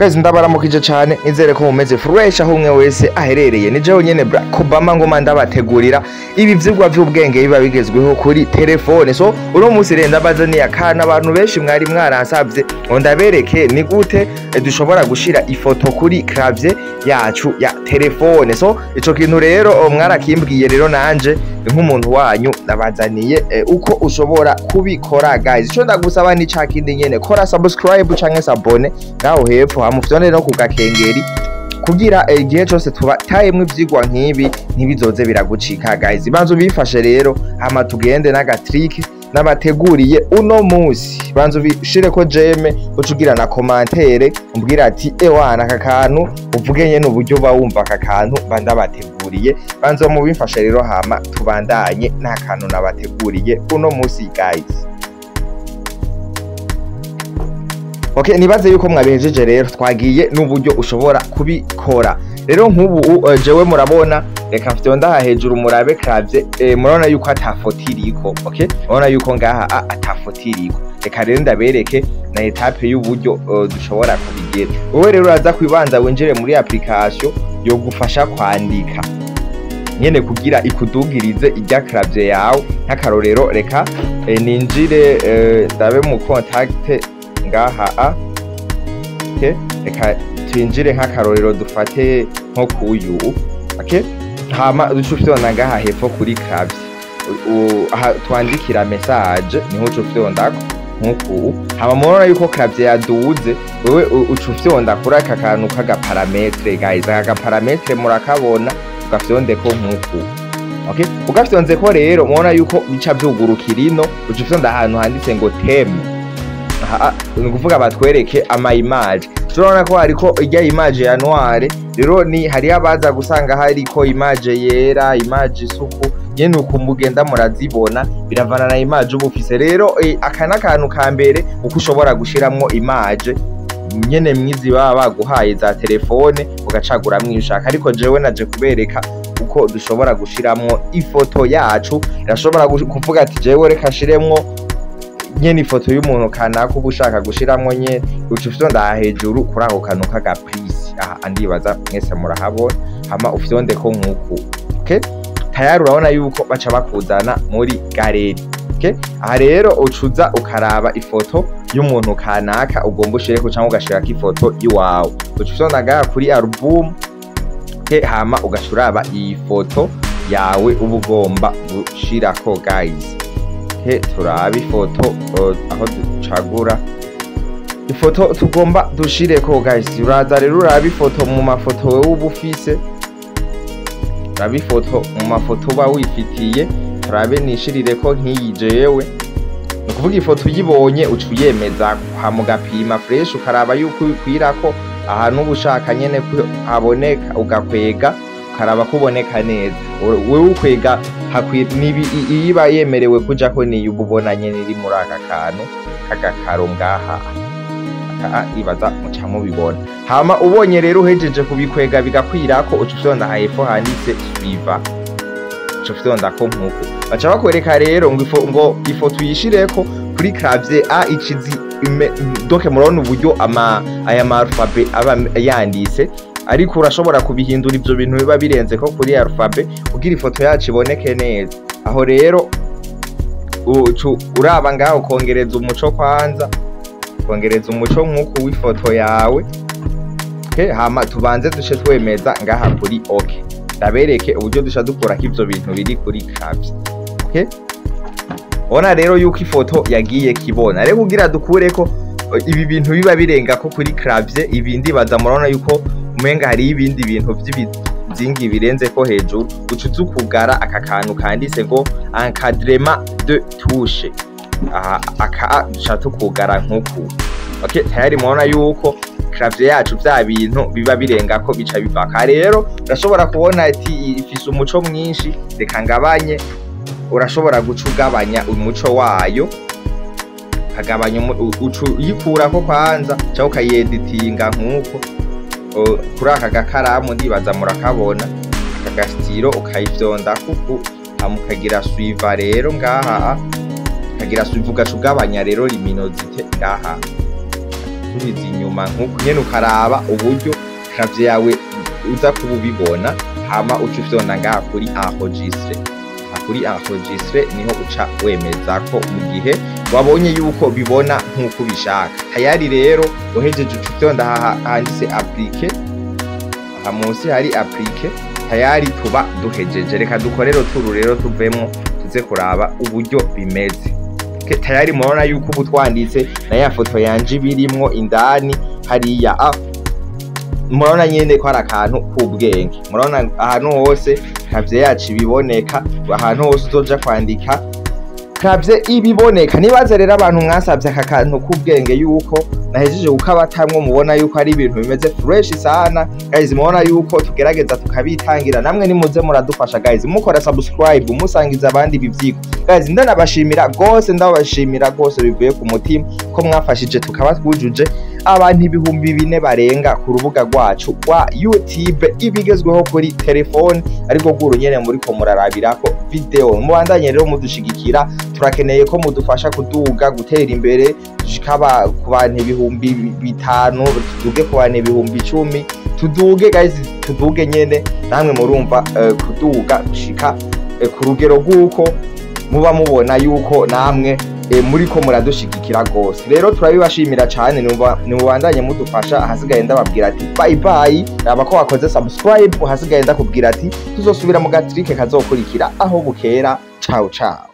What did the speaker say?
Guys, ndabaramukije cyane, nizere ko mumeze fresh aho umwe wese aherereye. Ni jewe nyene Barack Obama, ngoma ndabategurira ibi vyigwa vy'ubwenge biba bigezweho kuri telefone. So uno munsi rero ndabazaniye akana abantu benshi mwari mwaransavye ngo ndabereke ni gute dushobora gushira ifoto kuri clavier yacu ya telefone. So ico kintu rero mwarakimbwiye, rero nanje nk'umuntu wanyu ndabazaniye uko ushobora kubikora. Guys, ico ndagusaba ni ca kindi nyene: kora subscribe canke s'abonner ngaho hepfo, hama ufyonde no ku gakengeri kugira igihe cose tuba tayemwe ivyigwa nk'ibi ntibizoze biragucika. Guys, banza ubifashe rero, hama tugende n'aga trick nabateguriye uno munsi. Banza ubishireko j'aime, uca ugira na commentaire, umbwira ati: "Ewana, aka kantu", uvuge nyene uburyo uba wumva aka kantu mba ndabateguriye. Banza mubimfashe rero, hama tubandanye n'akantu nabateguriye uno munsi, guys. Okay, nibaze yuko mwabihejeje. Rero twagiye n'uburyo ushobora kubikora. Rero nk'ubu jewe murabona, reka mfyonda aha hejuru murabe clavier. Murabona yuko ata foto iriko. Okay, murabona yuko ngaha ata foto iriko. Reka rero ndabereke na étape y'uburyo dushobora kubigira. Wowe rero uraza kwibanza winjire muri application yo gufasha kwandika nyene kugira ikudugirize irya clavier yawe. Nk'akarorero, reka ninjire, ndabe mu contact ngaha a. Okay, reka twinjire, nk'akarorero dufate nko kuyu. Okay, hama duce ufyonda ngaha hepfo kuri clavier, aha twandikira message, niho uca ufyondako nkuku. Hama murabona yuko clavier yaduze. Wewe uca ufyonda kuri aka kantu k'aga paramètre. Guys, aka ga paramètre murakabona, ugafyondeko nkuku. Okay, ugafyonzeko rero murabona yuko bica vyugurukira ino. Uca ufyonda ahantu handitse ngo thème. Aha ni ukuvuga batwereke ama image. Turabona ko hariko irya image ya noire. Rero ni hariyo abaza gusanga hariko image yera, image isuku nyene, uku mugenda murazibona, biravana na image uba ufise. Rero aka n'akantu ka mbere uko ushobora gushiramwo image nyene mwizi baba baguhaye za telefone, ugacaguramwo iyo ushaka. Ariko jewe naje kubereka uko dushobora gushiramwo ifoto yacu. Irashobora kuvuga ati: "Jewe reka nshiremwo nyene ifoto y'umuntu kanaka." Uba ushaka gushiramwo nyene, uca ufyonda aha hejuru kuri ako kantu k'aga plus. Aha andibaza mwese murahabona. Hama ufyondeko nk'uku. Okay, tayari urabona yuko baca bakuzana muri galerie. Okay, aha rero ucuza ukaraba ifoto y'umuntu kanaka ugomba ushireko, cyangwa ugashirako ifoto iwawe. Uca ufyonda ngaha kuri album. Okay, hama ugaca uraba iyi foto yawe uba ugomba gushirako. Guys, okay, turabe ifoto, aho ducagura ifoto tugomba dushireko. Guys, uraza rero uraba ifoto mu mafoto wewe uba ufise, uraba ifoto mu mafoto uba wifitiye. Turabe nishirireko nk'iyi jewe. Ni ukuvuga ifoto uyibonye uca uyemeza, hama ugapima fresh, ukaraba yuko uyikwirako ahantu uba ushaka nyene ko haboneka, ugakwega ukaraba ko uboneka neza. Wewe ukwega nibi iyiba yemerewe kujako niyo uba ubona nyene iri muri aka kantu k'agakaro ngaha. Aka ibaza muca mubibona. Hama ubonye rero uhejeje kubikwega bigakwirako, uca ufyonda aha hepfo handitse suivant. Uca ufyondako nkuko baca bakwereka rero ngo ngo ifoto uyishireko kuri clavier a icizi donc murabona uburyo ama aya ma alphabet aba yanditse, ariko urashobora kubihindura ivyo bintu biba birenze ko kuri alphabet kugira ifoto yacu iboneke neza. Aho rero ucu uraba ngaho ukongereza umuco kwanza, kongereza umuco nk'uku w'ifoto yawe. Okay, hama tubanze duce twemeza ngaha kuri OK, ndabereke uburyo duca dukurako ivyo bintu biri kuri clavier. Okay, ubona rero yuko ifoto yagiye kibona. Rero kugira dukureko ibi bintu biba birenga ko kuri clavier, ibi ndibaza murabona yuko umenga hari ibindi bintu vy'ibizingi birenze ko hejuru, uca uza ukugara aka kantu kanditse ngo encadrement de touche. Aha aka duca tukugara nkuku. Okay, tayari murabona yuko clavier yacu vya bintu biba birenga ko bica bivaka. Rero urashobora kubona ati ifise umuco mwinshi, reka ngabanye. Urashobora guca ugabanya umuco wayo, ukagabanya uca uyikurako kwanza canke ukayeditinga nkuko kuri aka gakaramu, ndibaza murakabona aka ga stylo, ukayifyonda kuku, hama ukagira suivant. Rero ngaha ukagira suivant, ugaca ugabanya rero luminosité ngaha. Usubiza inyuma nk'uku nyene, ukaraba uburyo clavier yawe uza kuba ubibona. Hama uca ufyonda ngaha kuri enregistrer. Aha kuri enregistrer niho uca wemeza ko mu gihe wabonye yuko bibona nk'uko ubishaka. Tayari rero uhejeje, uca ufyonda aha handitse appliquer, aha munsi hari appliquer. Tayari tuba duhejeje. Reka dukore retour rero, tuvemwo, tuze kuraba uburyo bimeze. Okay, tayari murabona yuko ubu twanditse na ya foto yanje ibirimwo indani hariya. Murabona nyene ko ari akantu k'ubwenge. Murabona ahantu hose clavier yacu ibiboneka, ahantu hose uzoja kwandika clavier ibiboneka. Nibaze rero abantu mwasavye aka kantu k'ubwenge yuko nahejeje kukabatamwo. Mubona yuko ari ibintu bimeze fresh sana guys. Mubona yuko tugerageza tukabitangira, namwe nimuze muradufasha guys, mukora subscribe, musangiza abandi ibi vyigwa guys. Ndanabashimira gose, ndabashimira gose bivuye ku mutima ko mwafashije tukaba twujuje abantu 4000 barenga ku rubuga rwacu rwa YouTube Ibigezweho kuri Telefone, ariko rwuru nyene muriko murarabirako video. Mubandanye rero mudushigikira, turakeneye ko mudufasha kuduga, gutera imbere, dushikaba ku bantu 5000, tuduge ku bantu 10,000, tuduge guys, tuduge nyene. Namwe murumva kuduga gushika ku rugero rw'uko muba mubona yuko namwe muriko muradushigikira gose. Rero turabibashimira cane, nimubandanye mudufasha. Ahasigaye ndababwira ati bye bye. Raba ko wakoze subscribe. Ahasigaye ndakubwira ati tuzosubira mu gatrike kazokurikira aho bukera. Ciao ciao.